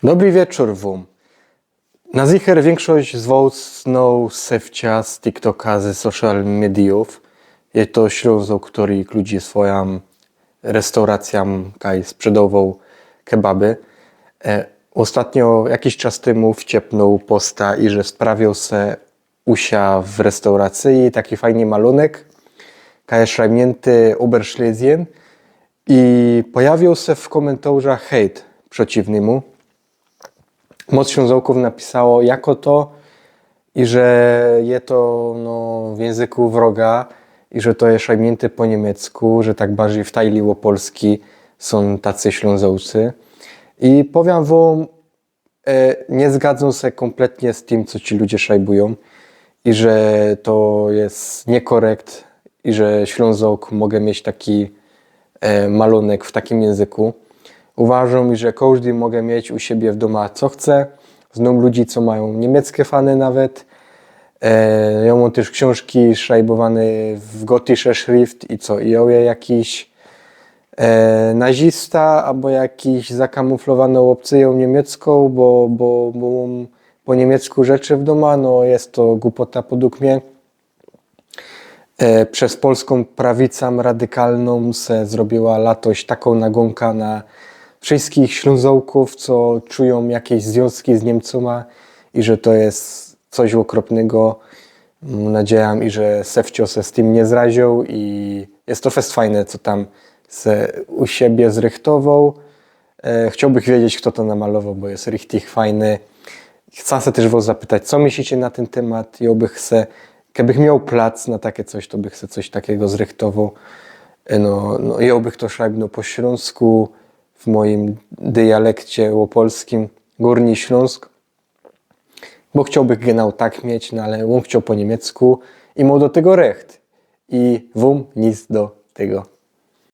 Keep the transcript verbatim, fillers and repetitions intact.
Dobri wieczōr wōm. Na zicher wiynkszość z wos znoł Sefcia z TikToka, ze social mediōw. Je to Ślōnzok, kery kludzi swojōm restauracyjōm, kaj sprzedowoł kebaby. E, ôstatnio, jakiś czas tymu wciepnōł posta, iże sprawioł se u sia w restauracyji taki fajny malōnek, kaj je szrajbniynty Oberschlesien, i pojawioł se w kōmyntorzach hejt przeciwnymu. Moc Ślōnzokōw napisało, jako to, iże je to, no, w jynzyku wroga, iże to je szrajbniynty po niymiecku, że tak bardzij w tajli ô polski sōm tacy Ślōnzokcy. I powiym wōm, e, niy zgadzōm se kōmpletnie z tym, co ci ludzie szrajbujōm, iże to je niykorekt, iże Ślōnzok moge mieć taki, e, malōnek w takim jynzyku. Uważōm, iże kożdy moge mieć u siebie w dōma, co chce. Znōm ludzi, co majōm niymieckõ fanã nawet. E, jŏ mōm tyż ksiōnżki szrajbowane w gotische Schrift i co, i jŏ je jakiś, e, nazista abo jakiś zakamuflowany ôbcyjōm niymieckōm, bo, bo, bo mōm po niymiecku rzeczy w dōma, no je to gupota podug mie. E, przez polskōm prawicã radykalnōm se zrobiła latoś takŏ nagōnka na wszyskich Ślōnzokōw, co czujōm jakeś zwiōnzki z Niymcōma i że to je coś ôkropnego. Mōm nadzieja, iże Sefcio se z tym niy zraziōł i je to fest fajne, co tam se u siebie zrychtowoł. E, chciołbych wiedzieć, fto to namalowoł, bo je richtig fajny. Chcã se tyż wos zapytać, co myślicie na tyn tymat? Jŏ bych se, kebych mioł plac na take coś, to bych se coś takigo zrychtowoł. E, no, no, jŏ bych to szrajbnōł po ślōnsku, w mojim dialekcie ôpolskim, Gōrni Ślōnsk. Bo chciołbych genau tak mieć, no ale ōm chcioł po niymiecku i mioł do tego recht. I wōm nic do tego.